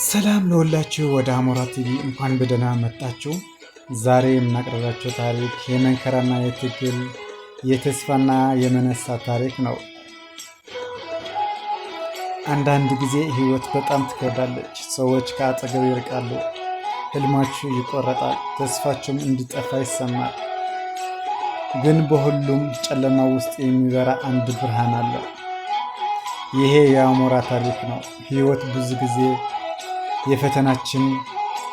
ሰላም ለሁላችሁ፣ ወደ አሞራ ቲቪ እንኳን በደህና መጣችሁ። ዛሬ የምናቀርባቸው ታሪክ የመከራና የትግል፣ የተስፋና የመነሳት ታሪክ ነው። አንዳንድ ጊዜ ህይወት በጣም ትከብዳለች። ሰዎች ከአጠገብ ይርቃሉ፣ ህልማችሁ ይቆረጣል፣ ተስፋቸውም እንዲጠፋ ይሰማል። ግን በሁሉም ጨለማ ውስጥ የሚበራ አንድ ብርሃን አለ። ይሄ የአሞራ ታሪክ ነው። ህይወት ብዙ ጊዜ የፈተናችን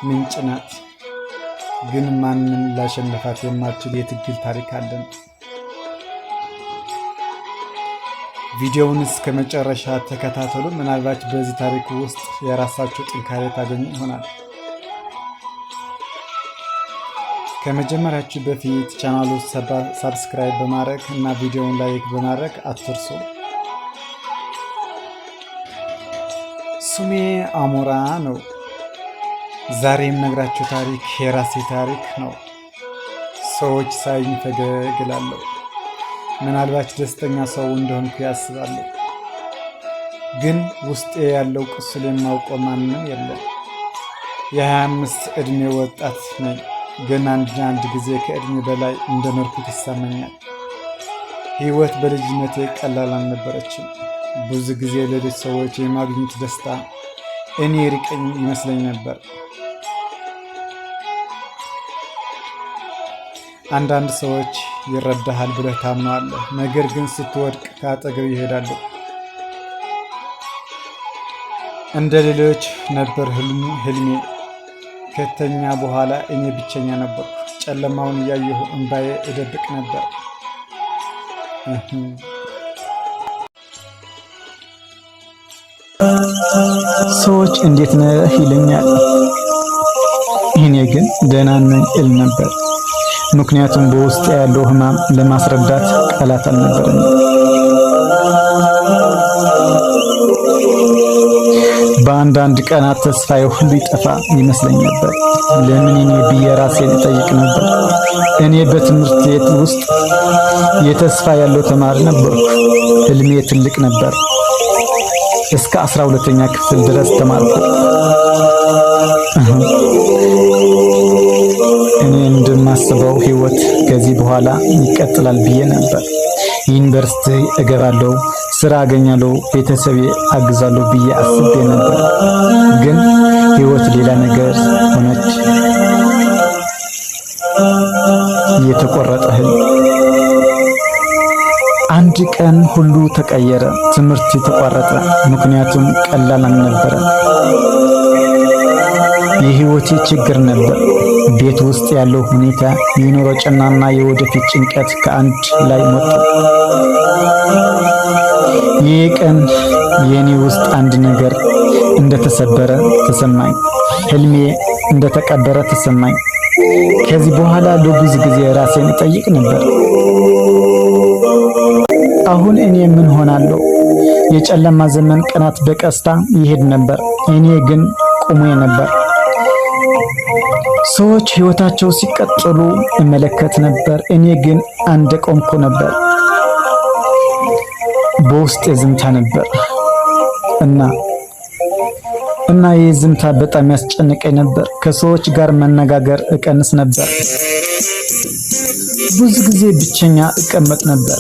ምንጭ ናት። ግን ማንም ላሸንፋት የማይችል የትግል ታሪክ አለን። ቪዲዮውን እስከ መጨረሻ ተከታተሉ። ምናልባት በዚህ ታሪክ ውስጥ የራሳችሁ ጥንካሬ ታገኙ ይሆናል። ከመጀመሪያችሁ በፊት ቻናሉ subscribe በማድረግ እና ቪዲዮውን like በማድረግ አትርሱ። ስሜ አሞራ ነው። ዛሬ የምነግራችሁ ታሪክ የራሴ ታሪክ ነው። ሰዎች ሳይኝ ፈገግ እላለሁ። ምናልባት ደስተኛ ሰው እንደሆንኩ ያስባሉ። ግን ውስጤ ያለው ቁስል የማውቀው ማንም የለም። የ25 ዕድሜ ወጣት ነኝ። ግን አንድ ጊዜ ከዕድሜ በላይ እንደኖርኩት ይሰማኛል። ህይወት በልጅነቴ ቀላል አልነበረችም። ብዙ ጊዜ ሌሎች ሰዎች የማግኘት ደስታ እኔ ርቀኝ ይመስለኝ ነበር። አንዳንድ ሰዎች ይረዳሃል ብለህ ታምነዋለህ፣ ነገር ግን ስትወድቅ ከአጠገብ ይሄዳሉ። እንደ ሌሎች ነበር ህልሜ። ከተኛ በኋላ እኔ ብቸኛ ነበርኩ። ጨለማውን እያየሁ እንባዬ እደብቅ ነበር። ሰዎች እንዴት ነህ ይለኛል፣ እኔ ግን ደህና ነኝ እል ነበር። ምክንያቱም በውስጥ ያለው ህማም ለማስረዳት ቃላት አልነበረኝም። በአንዳንድ ቀናት ተስፋዬ ሁሉ ይጠፋ ይመስለኝ ነበር። ለምን እኔ ብዬ ራሴን እጠይቅ ነበር። እኔ በትምህርት ቤት ውስጥ የተስፋ ያለው ተማሪ ነበርኩ። ህልሜ ትልቅ ነበር። እስከ 12ኛ ክፍል ድረስ ተማርኩ። እኔ እንደማስበው ህይወት ከዚህ በኋላ ይቀጥላል ብዬ ነበር። ዩኒቨርሲቲ እገባለሁ፣ ስራ አገኛለሁ፣ ቤተሰቤ አግዛለሁ ብዬ አስቤ ነበር። ግን ህይወት ሌላ ነገር ሆነች። የተቆረጠ ህልም። አንድ ቀን ሁሉ ተቀየረ። ትምህርት ተቋረጠ። ምክንያቱም ቀላል አልነበረ። የህይወቴ ችግር ነበር። ቤት ውስጥ ያለው ሁኔታ፣ የኑሮ ጫናና የወደፊት ጭንቀት ከአንድ ላይ መጡ። ይህ ቀን የኔ ውስጥ አንድ ነገር እንደተሰበረ ተሰማኝ። ህልሜ እንደተቀበረ ተሰማኝ። ከዚህ በኋላ ለብዙ ጊዜ ራሴን እጠይቅ ነበር። አሁን እኔ ምን ሆናለሁ? የጨለማ ዘመን ቀናት በቀስታ ይሄድ ነበር። እኔ ግን ቆሜ ነበር። ሰዎች ህይወታቸው ሲቀጥሉ እመለከት ነበር። እኔ ግን እንደቆምኩ ነበር። በውስጤ ዝምታ ነበር እና ይህ ዝምታ በጣም ያስጨንቀኝ ነበር። ከሰዎች ጋር መነጋገር እቀንስ ነበር። ብዙ ጊዜ ብቸኛ እቀመጥ ነበር።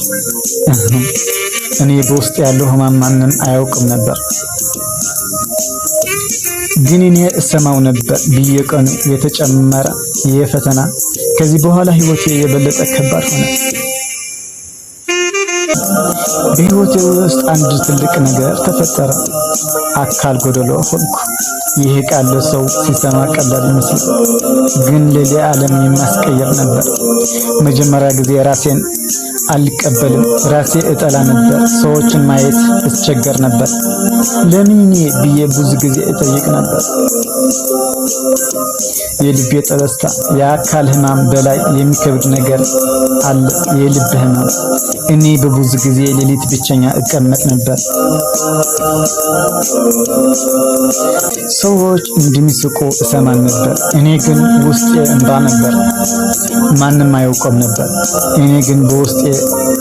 እኔ በውስጥ ያለው ህመም ማንም አያውቅም ነበር፣ ግን እኔ እሰማው ነበር። በየቀኑ የተጨመረ የፈተና። ከዚህ በኋላ ህይወቴ የበለጠ ከባድ ሆነ። በህይወቴ ውስጥ አንድ ትልቅ ነገር ተፈጠረ። አካል ጎደሎ ሆንኩ። ይህ ቃል ለሰው ሲሰማ ቀላል ይመስላል፣ ግን ለሌላ ዓለም የሚያስቀይር ነበር። መጀመሪያ ጊዜ ራሴን አልቀበልም፣ ራሴ እጠላ ነበር። ሰዎችን ማየት እቸገር ነበር። ለምን እኔ ብዬ ብዙ ጊዜ እጠይቅ ነበር። የልቤ ጠበስታ የአካል ህማም በላይ የሚከብድ ነገር አለ፣ የልብ ህማም። እኔ በብዙ ጊዜ ሌሊት ብቸኛ እቀመጥ ነበር። ሰዎች እንደሚስቁ እሰማ ነበር። እኔ ግን ውስጤ እንባ ነበር። ማንም አያውቀውም ነበር። እኔ ግን በውስጤ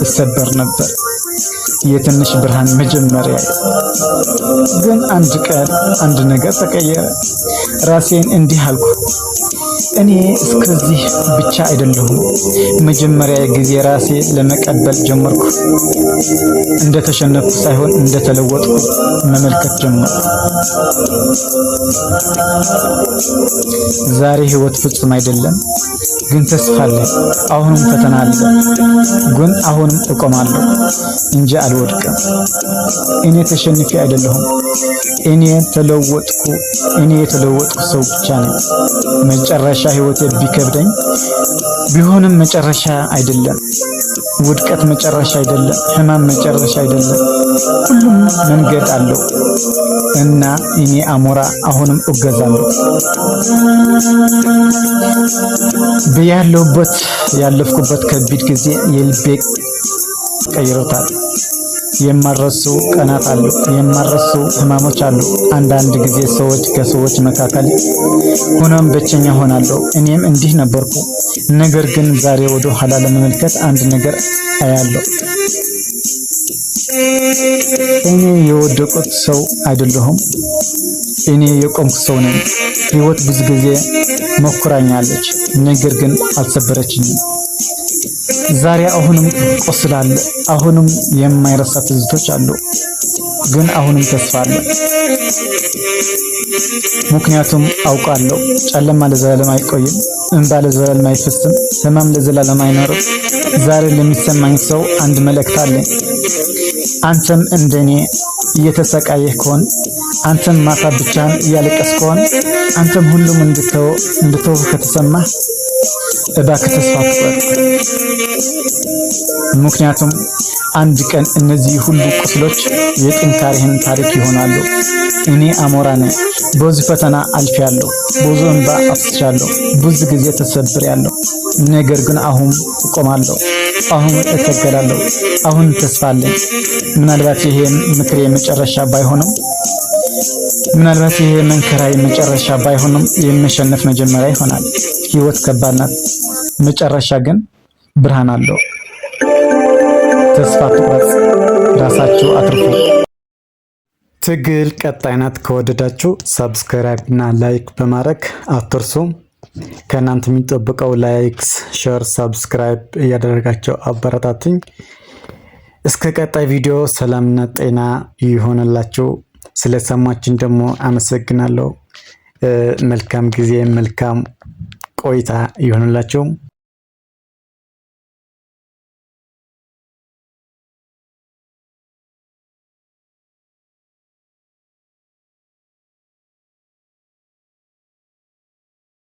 እሰበር ነበር። የትንሽ ብርሃን መጀመሪያ። ግን አንድ ቀን አንድ ነገር ተቀየረ። ራሴን እንዲህ አልኩ፣ እኔ እስከዚህ ብቻ አይደለሁም። መጀመሪያ ጊዜ ራሴ ለመቀበል ጀመርኩ። እንደተሸነፍኩ ሳይሆን እንደተለወጥኩ መመልከት ጀመርኩ። ዛሬ ህይወት ፍጹም አይደለም፣ ግን ተስፋ አለኝ። አሁንም ፈተና አለ፣ ግን አሁንም እቆማለሁ እንጂ አልወድቅም። እኔ ተሸንፌ አይደለሁም። እኔ ተለወጥኩ። እኔ የተለወጥኩ ሰው ብቻ ነኝ። መጨረሻ ህይወቴ ቢከብደኝ ቢሆንም መጨረሻ አይደለም። ውድቀት መጨረሻ አይደለም። ህመም መጨረሻ አይደለም። ሁሉም መንገድ አለው እና እኔ አሞራ አሁንም እገዛለሁ። በያለሁበት ያለፍኩበት ከቢድ ጊዜ የልቤ ቀይሮታል። የማረሱ ቀናት አሉ፣ የማረሱ ህማሞች አሉ። አንዳንድ ጊዜ ሰዎች ከሰዎች መካከል ሆኖም ብቸኛ ሆናለሁ። እኔም እንዲህ ነበርኩ። ነገር ግን ዛሬ ወደ ኋላ ለመመልከት አንድ ነገር አያለሁ። እኔ የወደቁት ሰው አይደለሁም። እኔ የቆምኩ ሰው ነኝ። ህይወት ብዙ ጊዜ ሞክራኛለች፣ ነገር ግን አልሰበረችኝም። ዛሬ አሁንም ቁስል አለ፣ አሁንም የማይረሳ ትዝቶች አሉ፣ ግን አሁንም ተስፋ አለ። ምክንያቱም አውቃለሁ ጨለማ ለዘላለም አይቆይም፣ እንባ ለዘላለም አይፈስም፣ ህመም ለዘላለም አይኖርም። ዛሬ ለሚሰማኝ ሰው አንድ መልእክት አለኝ። አንተም እንደኔ እየተሰቃየህ ከሆን፣ አንተም ማታ ብቻህን እያለቀስ ከሆን፣ አንተም ሁሉም እንድተው ከተሰማህ እባክህ ተስፋ አትቁረጥ። ምክንያቱም አንድ ቀን እነዚህ ሁሉ ቁስሎች የጥንካሬህን ታሪክ ይሆናሉ። እኔ አሞራ ነኝ። ብዙ ፈተና አልፌያለሁ። ብዙ እንባ አፍስሻለሁ። ብዙ ጊዜ ተሰብሬያለሁ። ነገር ግን አሁን እቆማለሁ። አሁን እተገላለሁ። አሁን ተስፋ አለኝ። ምናልባት ይሄ ምክሬ መጨረሻ ባይሆንም ምናልባት ይሄ መንከራይ መጨረሻ ባይሆንም የመሸነፍ መጀመሪያ ይሆናል። ህይወት ከባድ ናት። መጨረሻ ግን ብርሃን አለው። ተስፋ አትቁረጥ። ራሳችሁ አትርፉ። ትግል ቀጣይ ናት። ከወደዳችሁ subscribe እና like በማድረግ አትርሱ። ከእናንተ የሚጠብቀው likes፣ share፣ subscribe እያደረጋቸው አበረታትኝ። እስከ ቀጣይ ቪዲዮ ሰላምና ጤና ይሆንላችሁ። ስለሰማችን ደግሞ አመሰግናለሁ። መልካም ጊዜ፣ መልካም ቆይታ ይሆንላችሁ።